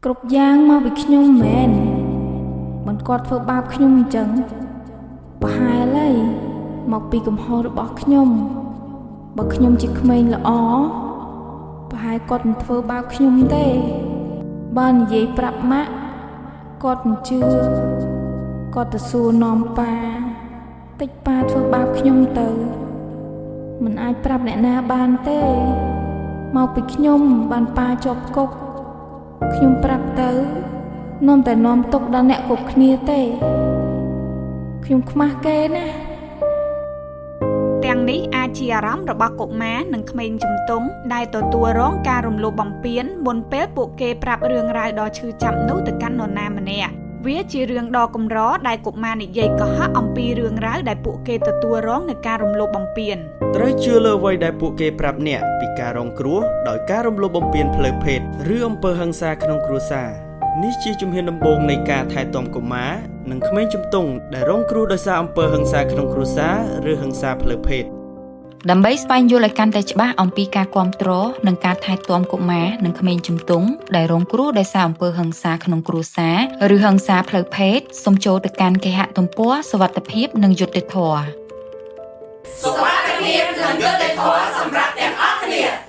គ្រប់យ៉ាងមកពីខ្ញុំមែនមិនគាត់ធ្វើបាបខ្ញុំអញ្ចឹងប្រហែលហើយមកពីកំហុសរបស់ខ្ញុំបើខ្ញុំជាក្មេងល្អប្រហែលគាត់មិនធ្វើបាបខ្ញុំទេបើនិយាយប្រាប់ម៉ាក់គាត់មិនជឿគាត់ទៅសួរនាំប៉ាតិចប៉ាធ្វើបាបខ្ញុំទៅមិនអាចប្រាប់អ្នកណាបានទេមកពីខ្ញុំបានប៉ាជាប់គុកខ្ញុំប្រាប់ទៅនាំតែនាំទុកដល់អ្នកគ្រប់គ្នាទេខ្ញុំខ្មាស់គេណាស់ ទាំងនេះអាចជាអារម្មណ៍របស់កុមារនិងក្មេងជំទង់ដែលទទួលរងការរំលោភបំពានមុនពេលពួកគេប្រាប់រឿងរ៉ាវដ៏ឈឺចាប់នោះទៅកាន់នរណាម្នាក់វាជារឿងដ៏កម្រដែលកុមារនិយាយកុហកអំពីរឿងរ៉ាវដែលពួកគេទទួលរងនូវការរំលោភបំពាន ត្រូវជឿលើអ្វីដែលពួកគេប្រាប់អ្នកពីការរងគ្រោះដោយការរំលោភបំពានផ្លូវភេទឬអំពើហិង្សាក្នុងគ្រួសារនេះជាជំហានដំបូងនៃការថែទាំកុមារនិងក្មេងជំទង់ដែលរងគ្រោះដោយសារអំពើហិង្សាក្នុងគ្រួសារឬហិង្សាផ្លូវភេទ ដើម្បីស្វែងយល់ឲ្យកាន់តែច្បាស់អំពីការគាំទ្រនិងការថែទាំកុមារនិងក្មេងជំទង់ដែលរងគ្រោះដោយសារអំពើហិង្សាក្នុងគ្រួសារឬហិង្សាផ្លូវភេទសូមចូលទៅកាន់គេហទំព័រសុវត្ថិភាពនិងយុត្តិធម៌ សុវត្ថិភាពនិងយុត្តិធម៌សម្រាប់ទាំងអស់គ្នា។